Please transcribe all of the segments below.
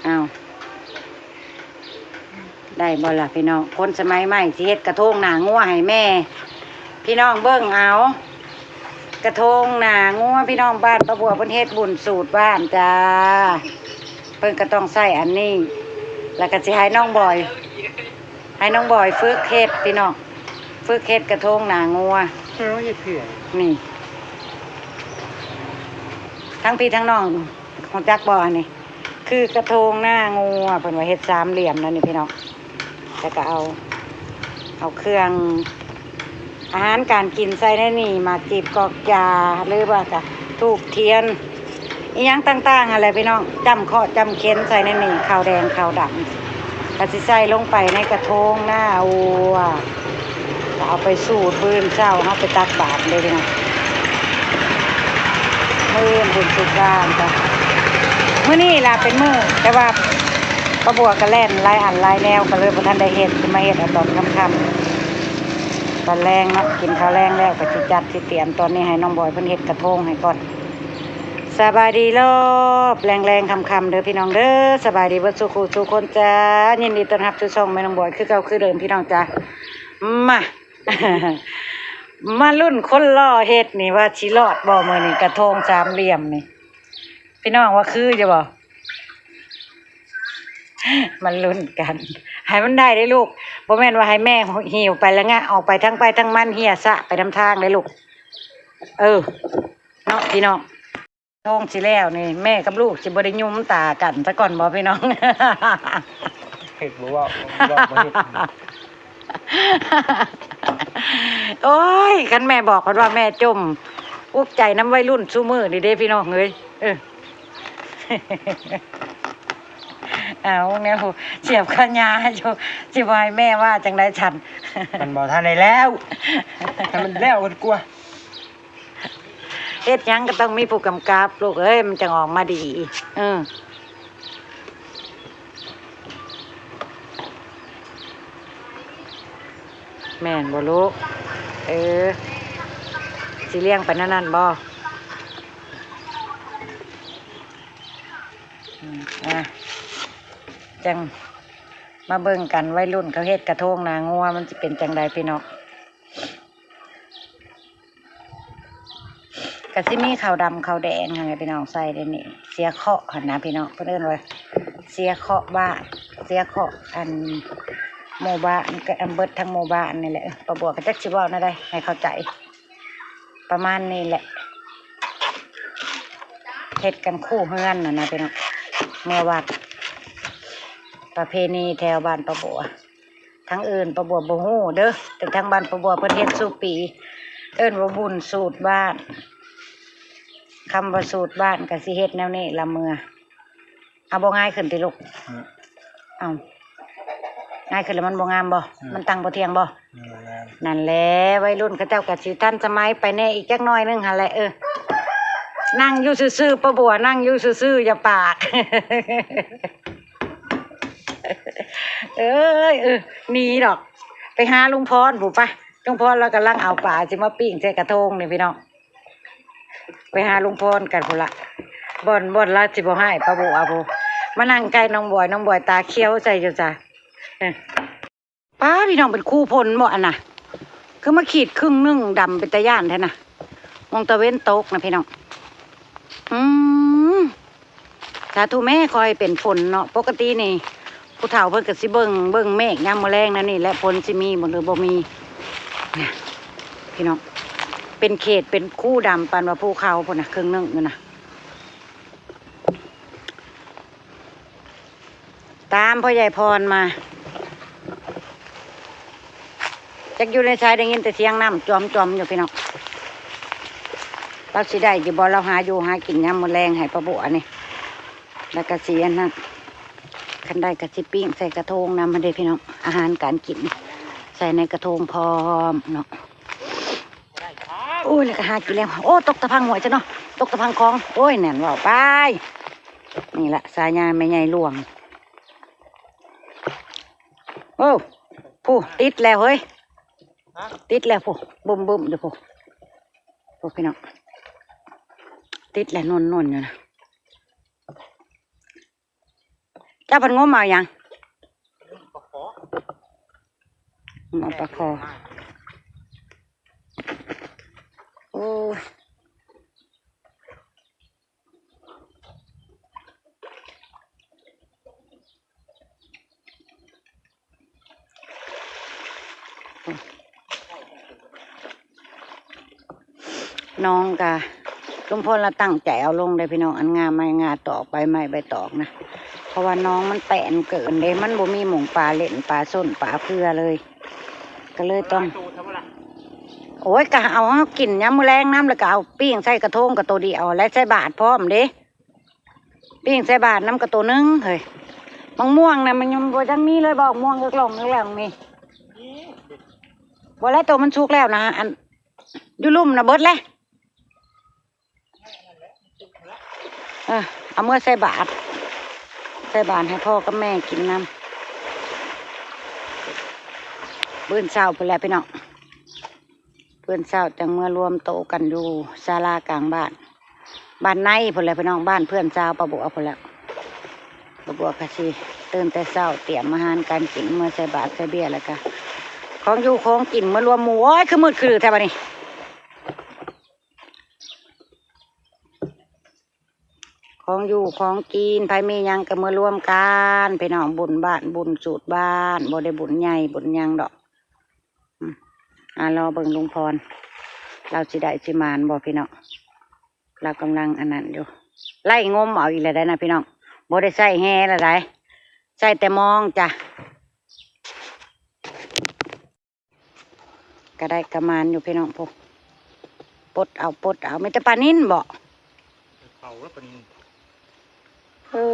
ເອົາ ໄດ້ບໍ່ລະພີ່ນ້ອງ? ຄົນສະໄໝໃໝ່ຊິເຮັດກະໂທງໜ້າງົວໃຫ້ແມ່ພີ່ນ້ອງເບິ່ງເອົາ. ກະໂທງໜ້າງົວພີ່ນ້ອງ ບ້ານປ້າບົວເພິ່ນເຮັດບຸນສູດບ້ານຈ້າ. ເພິ່ນກໍຕ້ອງໃຊ້ອັນນີ້ ແລ້ວກໍຊິໃຫ້ນ້ອງບອຍ ໃຫ້ນ້ອງບອຍຝຶກເຮັດພີ່ນ້ອງ ຝຶກເຮັດກະໂທງໜ້າງົວ. ເອີ ເຮັດເພື່ອນີ້ ທັງພີ່ທັງນ້ອງຮູ້ຈັກບໍ່? ອັນນີ້ຄືກະໂທງໜ້າງົວ ເພິ່ນວ່າເຮັດສາມຫຼ່ຽມແນວນີ້ພີ່ນ້ອງ. ແລ້ວກໍເອົາ ເອົາເຄື່ອງ ອາຫານການກິນໃສ່ໃນນີ້ ໝາກຈີບກອກຢາ ຫຼືວ່າກະທູບທຽນ ອີ່ຫຍັງຕ່າງໆຫັ້ນແຫຼະພີ່ນ້ອງ. ຈ້ຳເຄາະຈ້ຳເຂັນໃສ່ໃນນີ້ ເຂົ້າແດງເຂົ້າດຳ ກະຊິໃສ່ລົງໄປໃນກະໂທງໜ້າງົວ ເອົາໄປສູດມື້ອື່ນເຊົ້າ ເຮົາໄປຕັກບາດເດ້ພີ່ນ້ອງ. ມື້ອື່ນເພິ່ນສູດບ້ານກະ ມື້ນີ້ລະເປັນມື້ ແຕ່ວ່າປ້າບົວກະແລ່ນຫຼາຍອັນຫຼາຍແນວ ກະເລີຍບໍ່ທັນໄດ້ເຮັດ ຊິມາເຮັດເອົາຕອນຄ່ຳໆ ຕອນແລງເນາະ. ກິນເຂົ້າແລງແລ້ວກະຊິຈັດຊິຕຽມ ຕອນນີ້ໃຫ້ນ້ອງບອຍເພິ່ນເຮັດກະໂທງໃຫ້ກ່ອນ. ສະບາຍດີລອບແລງໆຄ່ຳໆເດີພີ່ນ້ອງເດີ ສະບາຍດີເບິດສູ່ຄູ່ສູ່ຄົນຈ້າ. ຍິນດີຕ້ອນຮັບສູ່ຊ່ອງແມ່ນ້ອງບອຍຄືເກົ່າຄືເດີມພີ່ນ້ອງຈ້າ. ມາ ມາລຸ້ນຄົນຫຼໍ່ເຮັດນີ້ວ່າຊິລອດບໍ່ມື້ນີ້ ກະໂທງສາມຫຼ່ຽມນີ້ ພີ່ນ້ອງວ່າຄືຢູ່ບໍ່? ມາລຸ້ນກັນ ໃຫ້ມັນໄດ້ເດ້ລູກ ບໍ່ແມ່ນວ່າໃຫ້ແມ່ຫິ້ວໄປແລ້ວງະອອກໄປ ທັງໄປທັງມັນເຮ່ຍຊະໄປນຳທາງເດ້ລູກ. ເອີ ເນາະພີ່ນ້ອງ. ໂທງຊິແລ້ວນີ້ ແມ່ກັບລູກຊິບໍ່ໄດ້ຫຍຸມຕາກັນຊະກ່ອນບໍ່ພີ່ນ້ອງ? ເຮັດບໍ່ເວົ້າ ເວົ້າບໍ່ເຮັດ. ໂອ້ຍ ຄັນແມ່ບອກເພິ່ນວ່າແມ່ຈົ່ມ ອຸກໃຈນຳໄວລຸ້ນຊຸມື້ນີ້ເດ້ພີ່ນ້ອງເອີຍ. ເອີ ເອົາແນວສຽບຄາຍາຢູ່ ຊິບໍ່ໃຫ້ແມ່ວ່າຈັ່ງໃດຊັ້ນ? ມັນບໍ່ທັນໄດ້ແລ້ວ ໃຫ້ມັນແລ້ວກ່ອນກວ່າ. ເຮັດຫຍັງກໍຕ້ອງມີຜູ້ກຳກັບລູກເອີຍ ມັນຈັ່ງອອກມາດີ. ເອີ ແມ່ນບໍ່ລູກ? ເອີ ຊິລ້ຽງໄປແນວນັ້ນບໍ່? ອືມ ອ່າ ຈັ່ງມາເບິ່ງກັນ ໄວລຸ້ນເຂົາເຮັດກະໂທງໜ້າງົວ ມັນຊິເປັນຈັ່ງໃດພີ່ນ້ອງ. ກະຊິມີເຂົ້າດຳເຂົ້າແດງຫັ້ນແຫຼະພີ່ນ້ອງ ໃສ່ໃນນີ້ ເສຍເຄາະຫັ້ນນະພີ່ນ້ອງ ເພິ່ນເອີ້ນວ່າເສຍເຄາະບ້ານ ເສຍເຄາະອັນໝູ່ບ້ານ ກະເບິດທັງໝູ່ບ້ານນີ້ແຫຼະ. ປ້າບົວກໍຈັກຊິເວົ້າແນວໃດໃຫ້ເຂົ້າໃຈ ປະມານນີ້ແຫຼະ ເຮັດກັນຄູ່ເຮືອນຫັ້ນນະພີ່ນ້ອງ ເມືອວັດ ປະເພນີແຖວບ້ານປ້າບົວ. ທາງອື່ນປ້າບົວບໍ່ຮູ້ເດີ ແຕ່ທາງບ້ານປ້າບົວເພິ່ນເຮັດສູ່ປີ ເອີ້ນວ່າບຸນສູດບ້ານ. ຄຳວ່າສູດບ້ານກະຊິເຮັດແນວນີ້ລະເມືອ. ເອົາ ບໍ່ຫງາຍຂຶ້ນຕິລູກ? ອືມ ເອົາ ຫງາຍຂຶ້ນແລ້ວມັນບໍ່ງາມບໍ່? ອືມ ມັນຕັ້ງບໍ່ທ່ຽງບໍ່? ອືມ ນັ້ນແຫຼະ ໄວລຸ້ນເຂົາເຈົ້າກະຊິທັນສະໄໝໄປແດ່ອີກຈັກໜ້ອຍໜຶ່ງຫັ້ນແຫຼະ. ເອີ ນັ່ງຢູ່ຊື່ໆ ປ້າບົວນັ່ງຢູ່ຊື່ໆ ຢ່າປາກ. ເອີຍ ເອີ ໜີດອກ ໄປຫາລຸງພອນພຸ້ນປະ. ລຸງພອນລາວກຳລັງເອົາປາຊິມາປີ້ງໃສ່ກະໂທງນີ້ພີ່ນ້ອງ ໄປຫາລຸງພອນກັນພຸ້ນລະ. ບ່ອນ ບ່ອນລາວຊິບໍ່ຮ້າຍປ້າບົວພຸ້ນ ມານັ່ງໃກ້ນ້ອງບອຍ ນ້ອງບອຍຕາຂຽວໃສ່ຢູ່ຈ້າ. ເອີ ປ້າ ພີ່ນ້ອງ ເປັນຄູຝົນບໍ່ອັນນະ? ຄືມາຂີດຄຶ່ງໜຶ່ງດຳເປັນຕາຢ້ານແທ້ນະ ມອງຕາເວັນຕົກນະພີ່ນ້ອງ. ອືມ ສາທຸແມ້ ຂໍໃຫ້ເປັນຝົນເນາະ. ປົກກະຕິນີ້ຜູ້ເຖົ້າເພິ່ນກໍຊິເບິ່ງ ເບິ່ງເມກຍາມມື້ແລງແນວນີ້ແຫຼະ ຝົນຊິມີບໍ່ ຫຼືບໍ່ມີ. ພີ່ນ້ອງ ເປັນເຂດເປັນຄູດຳປານວ່າພູເຂົາພຸ້ນນະ ເຄິ່ງໜຶ່ງຢູ່ນະ. ຕາມພໍ່ໃຫຍ່ພອນມາ ຈັກຢູ່ໃນຊາຍ ໄດ້ຍິນແຕ່ສຽງນ້ຳຈອມໆຢູ່ພີ່ນ້ອງ. ລາວຊິໄດ້ຢູ່ບໍ່? ລາວຫາຢູ່ຫາກິນຍາມມື້ແລງໃຫ້ປ້າບົວນີ້ ແລ້ວກະຊິອັນນັ້ນ ຄັນໄດ້ກະຊິປີ້ງໃສ່ກະໂທງນຳຫັ້ນເດ້ພີ່ນ້ອງ. ອາຫານການກິນໃສ່ໃນກະໂທງພ້ອມເນາະ. ໂອ້ຍ ແລ້ວກໍຫາກິນແລ້ວ. ໂອ້ ຕົກຕະພັງຫ້ວຍຊະເນາະ ຕົກຕະພັງຄອງ. ໂອ້ຍ ແໜ້ນເວົ້າໄປ. ນີ້ລະສາຍາແມ່ໃຫຍ່ຫຼວງ. ໂອ້ ຜູ້ຕິດແລ້ວເຮີ້ຍ ຕິດແລ້ວຜູ້ ບຶ້ມໆຢູ່ຜູ້ ຜູ້ພີ່ນ້ອງ ຕິດແລ້ວ ນົນໆຢູ່ນະ. ເຈົ້າເພິ່ນງົມເອົາຫຍັງ? ງົມເອົາປາຄໍ. ໂອ້ຍ. ນ້ອງກະ ລຸງພອນລະຕັ້ງໃຈເອົາລົງເດ້ພີ່ນ້ອງ ອັນງ່າໄມ້ງ່າຕອກ ໃບໄມ້ໃບຕອກນະ ເພາະວ່າໜອງມັນແປນເກີນເດ້ ມັນບໍ່ມີໝ່ອງປາເຫຼັ້ນ ປາສົ້ນ ປາເຜື່ອເລີຍ ກະເລີຍຕ້ອງ ໂອ້ຍ ກະເອົາເຮົາກິນຍາມມື້ແລງນຳ ແລ້ວກະເອົາປີ້ງໃສ່ກະທົງກະໂຕດຽວ ແລະໃສ່ບາດພ້ອມເດ້. ປີ້ງໃສ່ບາດນຳກະໂຕໜຶ່ງເຮີ້ຍ ໝາກມ່ວງນະ ມັນຍັງບໍ່ທັນມີເລີຍ ໝາກມ່ວງກະກະລ່ອງກະແລ້ວມີ ບໍ່ແລ້ວ ໂຕມັນສຸກແລ້ວນະ ອັນຢູ່ລຸ່ມນະເບິດແລ້ວ ເອີ ເອົາເມືອໃສ່ບາດ ໃສ່ບາດໃຫ້ພໍ່ກັບແມ່ກິນນຳ ມື້ເຊົ້າພຸ້ນແຫຼະພີ່ນ້ອງ. ເພື່ອນເຊົ້າຈັ່ງເມືອລວມໂຕກັນຢູ່ສາລາກາງບ້ານ ບ້ານໃນພຸ້ນແຫຼະພີ່ນ້ອງ ບ້ານເພື່ອນສາວປ້າບົວພຸ້ນແຫຼະ ປ້າບົວກະຊິຕື່ນແຕ່ເຊົ້າ ຕຽມອາຫານການກິນ ເມືອໃສ່ບາດໃສ່ເບ້ຍ ແລ້ວກະຂອງຢູ່ຂອງກິນເມືອລວມໝູ່. ໂອ້ຍ ຄືມືດຄືແທ້ບາດນີ້ ຂອງຢູ່ຂອງກິນ ໃຜມີຫຍັງກະເມືອລວມກັນພີ່ນ້ອງ ບຸນບ້ານບຸນສູດບ້ານ ບໍ່ໄດ້ບຸນໃຫຍ່ບຸນຫຍັງດອກ. ອາ ລໍເບິ່ງລຸງພອນ ລາວຊິໄດ້ຊິໝານບໍ່ພີ່ນ້ອງ ລາວກຳລັງອັນນັ້ນຢູ່ ໄລ່ງົມເອົາອີກແລ້ວໄດ໋ນະພີ່ນ້ອງ ບໍ່ໄດ້ໃຊ້ແຮ່ແລ້ວໄດ໋ ໃຊ້ແຕ່ມອງຈ້ະ. ກະໄດ້ກະໝານຢູ່ພີ່ນ້ອງ ໂອ້ ປົດເອົາປົດເອົາ ມີແຕ່ປານິນບໍ? ເຜົາແລ້ວປານິນ ເອີ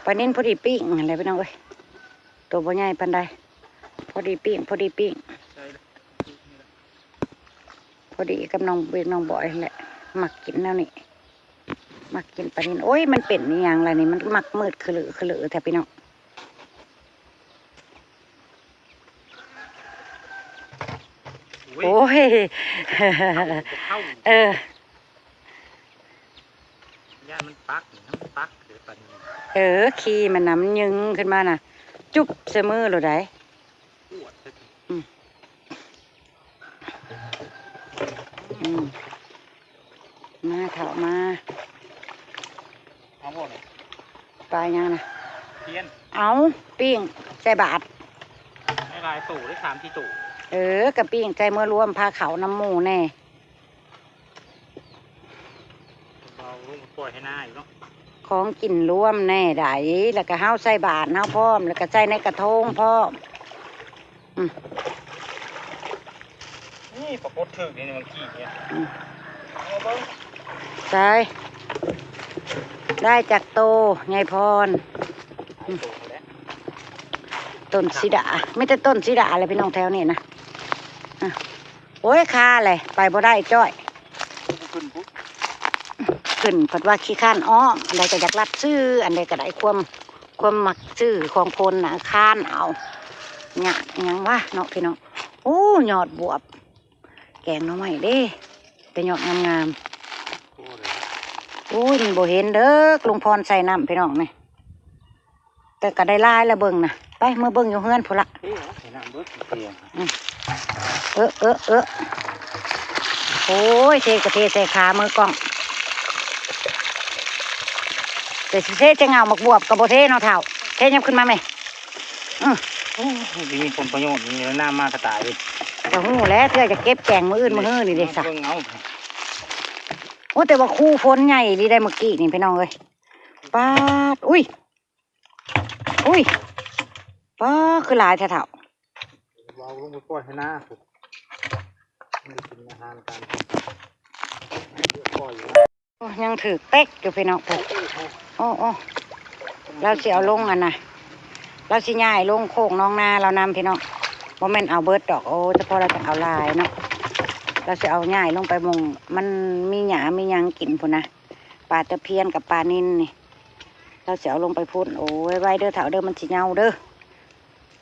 ປານິນພໍດີປີ້ງຫັ້ນແຫຼະພີ່ນ້ອງເອີຍ ໂຕບໍ່ໃຫຍ່ປານໃດ ພໍດີປີ້ງ ພໍດີປີ້ງ ພໍດີກັບນ້ອງເບກນ້ອງບອຍຫັ້ນແຫຼະ ມັກກິນແນວນີ້ ມັກກິນປານິນ. ໂອ້ຍ ມັນເປັນອີ່ຫຍັງລະນີ້ ມັນມັກມືດຂະເລີຂະເລີແທ້ພີ່ນ້ອງ. ໂອ້ຍ ໂອ້ຍ ເອົາບໍ່ເຂົ້າ ເອີ ຢ້ານມັນປັກ ມັນປັກເດີປານນີ້ ເອີ ຂີ້ມັນນະ ມັນຍຶງຂຶ້ນມານະ ຈຸບໃສ່ມືໂລດໃດ໋. ອືມ ອືມ ມາເຖົ້າມາ ເອົາບໍ່ນີ້ ປາຫຍັງນະ ພຽນ ເອົາ ປີ້ງໃສ່ບາດ ໄດ້ຫຼາຍໂຕ ໄດ້ສາມສີ່ໂຕ ເອີ ກະປີ້ງໃສ່ເມືອລວມພາເຂົ້ານຳໝູ່ແດ່. ເອົາລົງໄປປ່ອຍໃຫ້ນາອີກເນາະ ຂອງກິນລວມແນ່ໃດ໋ ແລ້ວກະເຮົາໃສ່ບາດເຮົາພ້ອມ ແລ້ວກະໃສ່ໃນກະທົງພ້ອມ ອືມ ນີ້ປາກົດຖືກນີ້ ເມື່ອກີ້ນີ້ ອືມ ເອົາເບິ່ງ ໃສ່ ໄດ້ຈັກໂຕ ຍາຍພອນ ອືມ ຕົ້ນສີດາ ມີແຕ່ຕົ້ນສີດາແຫຼະພີ່ນ້ອງແຖວນີ້ນະ ອາ. ໂອ້ຍ ຄາແຫຼະ ໄປບໍ່ໄດ້ຈ້ອຍ ຂຶ້ນພຸ້ນ ຂຶ້ນ ເພິ່ນວ່າຂີ້ຄ້ານອ້ອມ ອັນໃດກະຢາກລັດຊື້ ອັນໃດກະໄດ້ ຄວາມ ຄວາມມັກຊື້ຂອງຄົນນະ ຄ້ານເອົາ ຍາກຫຍັງວະເນາະພີ່ນ້ອງ. ໂອ້ ຍອດບວບ ແກງໜໍ່ໄມ້ເດ້ ແຕ່ຍອດງາມໆ ໂອ້ຍ ມັນບໍ່ເຫັນເດີ ລຸງພອນໃສ່ນ້ຳພີ່ນ້ອງນີ້. ແຕ່ກະໄດ້ຫຼາຍລະເບິ່ງນະ ໄປເມືອເບິ່ງຢູ່ເຮືອນພຸ້ນລະ ເອີ ໃສ່ນ້ຳເບິດ ອືມ ເອີ ເອີ ເອີ ໂອ້ຍ ເທກະເທໃສ່ຂາມືກ້ອງ ແຕ່ຊິເທໃສ່ເຫງົາໝາກບວບກະບໍ່ເທເນາະເຖົ້າ ເທຫຍັບຂຶ້ນມາແມ່ ອື ໂອ້ຍ ຊິມີຜົນປະໂຫຍດນີ້ ນ້ຳມາກະຕາຍ ກະຮູ້ແຫຼະ ເທື່ອຈະເກັບແກງມື້ອື່ນມື້ຮືນີ້ເດ້ຊະ ເບິ່ງເອົາ ໂອ້ ແຕ່ວ່າຄູຝົນໃຫຍ່ອີ່ຫຼີໄດ໋ເມື່ອກີ້ນີ້ພີ່ນ້ອງເອີຍ ປາດ ອຸ້ຍ ອຸ້ຍ ປ້າ ຄືຫຼາຍແທ້ເຖົ້າ ເອົາລົງໄປປ່ອຍໃຫ້ນາພຸ້ນ ມັນໄດ້ກິນອາຫານການກິນ ປ່ອຍຢູ່ ໂອ້ ຍັງຖືກເຕັກຢູ່ພີ່ນ້ອງ ໂອ້ ໂອ້ ໂອ້ ລາວຊິເອົາລົງອັນນະ ລາວຊິຍ້າຍລົງໂຄກໜອງນາລາວນຳພີ່ນ້ອງ ບໍ່ແມ່ນເອົາເບິດດອກ ໂອ້ ສະເພາະລາວຈັ່ງເອົາຫຼາຍເນາະ ລາວຊິເອົາຍ້າຍລົງໄປໝ່ອງມັນມີຫຍ້າມີຫຍັງກິນພຸ້ນນະ ປາຕະພຽນກັບປານິນນີ້ ລາວຊິເອົາລົງໄປພຸ້ນ ໂອ້ຍ ໄວເດີເຖົ້າເດີ ມັນຊິເຍົາເດີ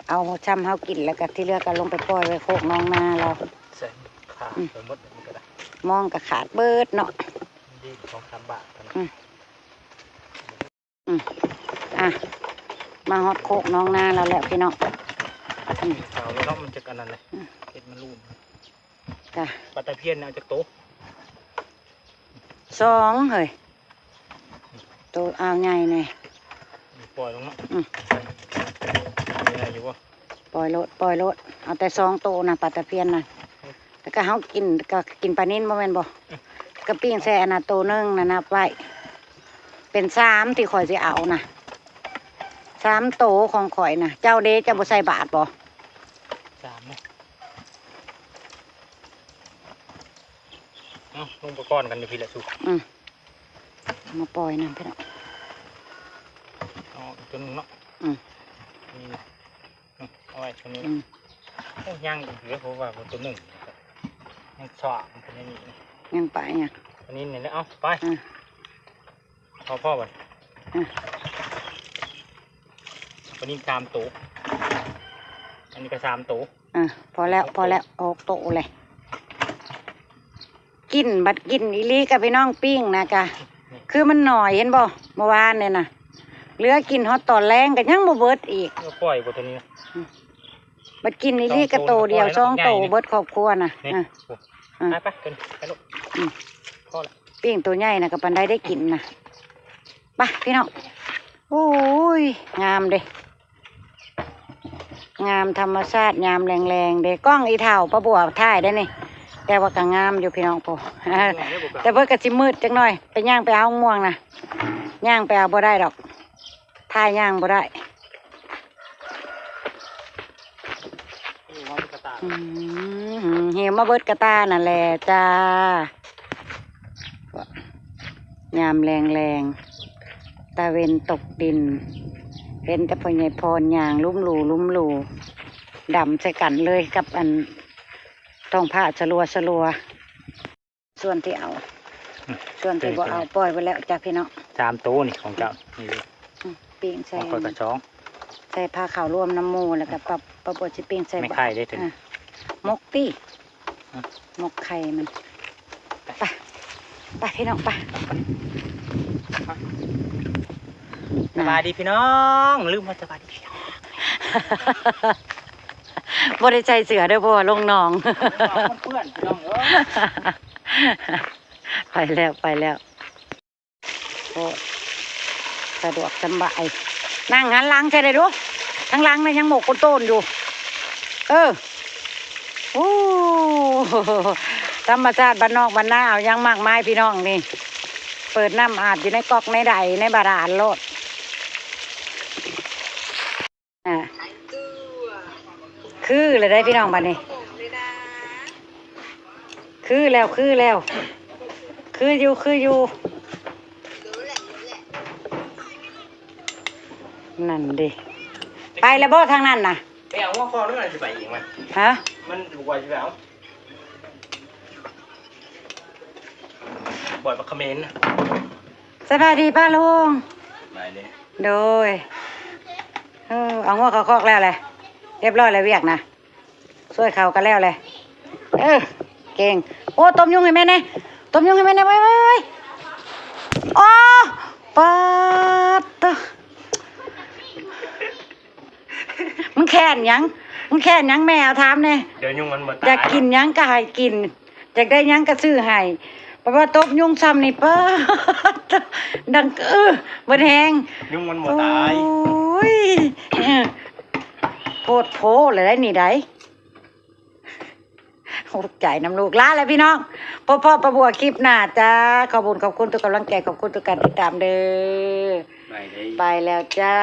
ເອົາຊ່ຳເຮົາກິນ ແລ້ວກະທີ່ເຫຼືອກະລົງໄປປ່ອຍໄວ້ໂຄກໜອງນາລາວ ໃສ່ຂາດໄປໝົດ ອືມ ມັນກະໄດ້ ມອງກະຂາດເບິດເນາະ ດີສອງສາມບາດເທົ່ານັ້ນ ອືມ ອືມ ອ່ະ ມາຮອດໂຄກໜອງນາລາວແລ້ວພີ່ນ້ອງ. ອືມ ເອົາແລ້ວເນາະ ມັນຈັກອັນນັ້ນແຫຼະ ອືມ ເຮັດມັນລູນ. ກະ ປາຕະພຽນເອົາຈັກໂຕ? ສອງເຮີ້ຍ ໂຕອ່າວໃຫຍ່ແດ່. ປ່ອຍລົງເນາະ. ອືມ ມີໄດ້ຢູ່ບໍ່? ປ່ອຍໂລດ ປ່ອຍໂລດ ເອົາແຕ່ສອງໂຕນະ ປາຕະພຽນນະ. ອືມ ແລ້ວກໍເຮົາກິນ ກໍກິນປານິນບໍ່ແມ່ນບໍ່? ອືມ ກໍປີ້ງໃສ່ອັນນະໂຕໜຶ່ງນະ ນັບໄວ້ເປັນສາມທີ່ຂ້ອຍຊິເອົານະ ສາມໂຕຂອງຂ້ອຍນະ. ເຈົ້າເດ ເຈົ້າບໍ່ໃສ່ບາດບໍ່? ສາມເນາະ. ເອົາ ລົງໄປກ່ອນກັນຢູ່ພີ້ແຫຼະສູ. ອືມ ເອົາມາປ່ອຍນຳພີ່ນ້ອງ. ເອົາອີກຕົວໜຶ່ງເນາະ. ອືມ ນີ້ນະ ອືມ ເອົາໄວ້ຕົວນີ້ນະ. ອືມ ໂອ້ ຍັງອີກເດີ ເພາະວ່າຕົວໜຶ່ງຍັງສອງ ມັນເປັນອັນນີ້ນະ ຍັງປາຫຍັງ ອັນນີ້ນີ້ແຫຼະ. ເອົາໄປ ອືມ ພໍ ພໍບັດ. ອືມ ອັນນີ້ສາມໂຕ ອັນນີ້ກໍສາມໂຕ. ອ່ະ ພໍແລ້ວ ພໍແລ້ວ ອອກໂຕແຫຼະ. ກິນ ບັດກິນອີ່ຫຼີກະພີ່ນ້ອງ ປີ້ງນະກະ ຄືມັນໜ້ອຍ ເຫັນບໍ່ ເມື່ອວານນີ້ນະ ເຫຼືອກິນຮອດຕອນແລງກໍຍັງບໍ່ເບິດອີກ. ເອົາປ່ອຍບໍ່ຕົວນີ້ນະ? ອືມ ບັດກິນອີ່ຫຼີກະໂຕດຽວ ສອງໂຕ ເບິດຄອບຄົວນະ. ນີ້ ອ່ະ ໄປ ໄປ ຂຶ້ນໄປລູກ. ອືມ ພໍລະ ປີ້ງໂຕໃຫຍ່ນະ ກໍປານໃດໄດ້ກິນນະ. ໄປພີ່ນ້ອງ. ໂອ້ຍ ງາມເດ້ ງາມທຳມະຊາດຍາມແລງໆເດ້. ກ້ອງອີ່ເຖົ້າປ້າບົວຖ່າຍໄດ້ນີ້ ແຕ່ວ່າກໍງາມຢູ່ພີ່ນ້ອງ. ໂອ້ ແຕ່ເພິ່ນກໍຊິມືດຈັກໜ້ອຍ ໄປຍ່າງໄປເອົາໝ່ວງນະ ຍ່າງໄປເອົາບໍ່ໄດ້ດອກ ຖ່າຍຍ່າງບໍ່ໄດ້. ອືມ ຫິວມາເບິດກະຕານັ້ນແຫຼະຈ້າ. ຍາມແລງໆ ຕາເວັນຕົກດິນ ເຫັນແຕ່ພໍ່ໃຫຍ່ພອນຍ່າງລຸ່ມຫຼູ ລຸ່ມຫຼູ ດຳໃສ່ກັນເລີຍກັບອັນທ້ອງຟ້າສະຫຼົວໆ. ສ່ວນທີ່ເອົາ ອືມ ສ່ວນທີ່ບໍ່ເອົາ ເປັນ ປ່ອຍໄປແລ້ວຈ້າພີ່ນ້ອງ. ສາມໂຕນີ້ຂອງເຈົ້າ ອືມ ນີ້ ອືມ ປີ້ງໃສ່ ຂອງຂ້ອຍກໍສອງ ໃສ່ພາເຂົ້າລວມນຳໝູ່ ແລ້ວກໍ ອືມ ປັບ ປັບວ່າຊິປີ້ງໃສ່ ແມ່ໄຂ່ເດ້ ອ່ະ ໝົກຕິ ອືມ ໝົກໄຂ່ມັນ. ໄປ ໄປພີ່ນ້ອງ ໄປ. ສະບາຍດີພີ່ນ້ອງ ລືມວ່າສະບາຍດີພີ່ນ້ອງ. ບໍ່ໄດ້ໃສ່ເສື້ອເດີ ເພາະວ່າລົງໜອງ ເປື້ອນພີ່ນ້ອງເອີຍ. ໄປແລ້ວ ໄປແລ້ວ. ໂອ້ ສະດວກສະບາຍ ນັ່ງຫັນຫຼັງໃສ່ໄດ້ດູ ທາງຫຼັງນະຍັງໝົກກົ້ນໂຕນຢູ່. ເອີ ໂອ້ ທຳມະຊາດບ້ານນອກບ້ານນາ ເອົາຫຍັງມາກມາຍພີ່ນ້ອງນີ້ ເປີດນ້ຳອາບຢູ່ໃນກອກໃນໃດໃນບາດານໂລດ. ອ່າ ຄືແລ້ວໄດ໋ພີ່ນ້ອງ ບາດນີ້ ຄືແລ້ວ ຄືແລ້ວ ຄືຢູ່ ຄືຢູ່. ນັ້ນເດ ໄປແລ້ວບໍ່ທາງນັ້ນນະ? ໄປເອົາຫົວຄອນນັ້ນ ຊິໄປອີກມັນ ຮະ? ມັນບໍ່ວ່າຊິໄປເອົາ ບໍ່ ບັກຂະເໝນນະ. ສະບາຍດີປ້າລຸງ. ສະບາຍດີ. ໂດຍ. ເອີ ເອົາງົວເຂົ້າຄອກແລ້ວແຫຼະ ຮຽບຮ້ອຍແລ້ວວຽກນະ ຊ່ວຍເຂົາກໍແລ້ວແຫຼະ. ເອີ ເກັ່ງ. ໂອ້ ຕົບຍຸງໃຫ້ແມ່ແດ່ ຕົບຍຸງໃຫ້ແມ່ແດ່. ໄວໆໆ. ໂອ້ ປາດໂທ້. ມັນແຄ້ນຫຍັງ? ມັນແຄ້ນຫຍັງ? ແມ່ເອົາຖາມແດ່. ດຽວຍຸງມັນບໍ່ຕາຍ. ຢາກກິນຫຍັງກໍໃຫ້ກິນ ຢາກໄດ້ຫຍັງກໍຊື້ໃຫ້. ປະວ່າຕົບຍຸງຊ່ຳນີ້ ປາດ ດັງ ເອີ ເບິດແຮງ. ຍຸງມັນບໍ່ຕາຍ. ໂອ້ຍ ໂພດໂພແລ້ວໄດ໋ນີ້ໄດ໋. ອຸກໃຈນຳລູກຫຼານແຫຼະພີ່ນ້ອງ. ພໍ້ໆ ປ້າບົວຄລິບໜ້າຈ້າ. ຂອບຄຸນ ຂອບຄຸນທຸກກຳລັງໃຈ ຂອບຄຸນທຸກການຕິດຕາມເດີ. ໄປເດີ ໄປແລ້ວຈ້າ.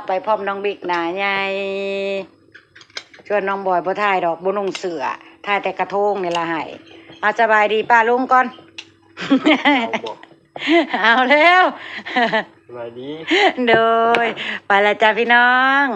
ໄປພ້ອມນ້ອງບິກໜ້າໃຫຍ່. ຊວນນ້ອງບອຍບໍ່ຖ່າຍດອກ ບໍ່ນຸ່ງເສື້ອ ຖ່າຍແຕ່ກະໂທງນີ້ລະໃຫ້. ເອົາ ສະບາຍດີປ້າລຸງກ່ອນ. ເອົາແລ້ວ. ສະບາຍດີ. ໂດຍ. ໄປແລ້ວຈ້າພີ່ນ້ອງ.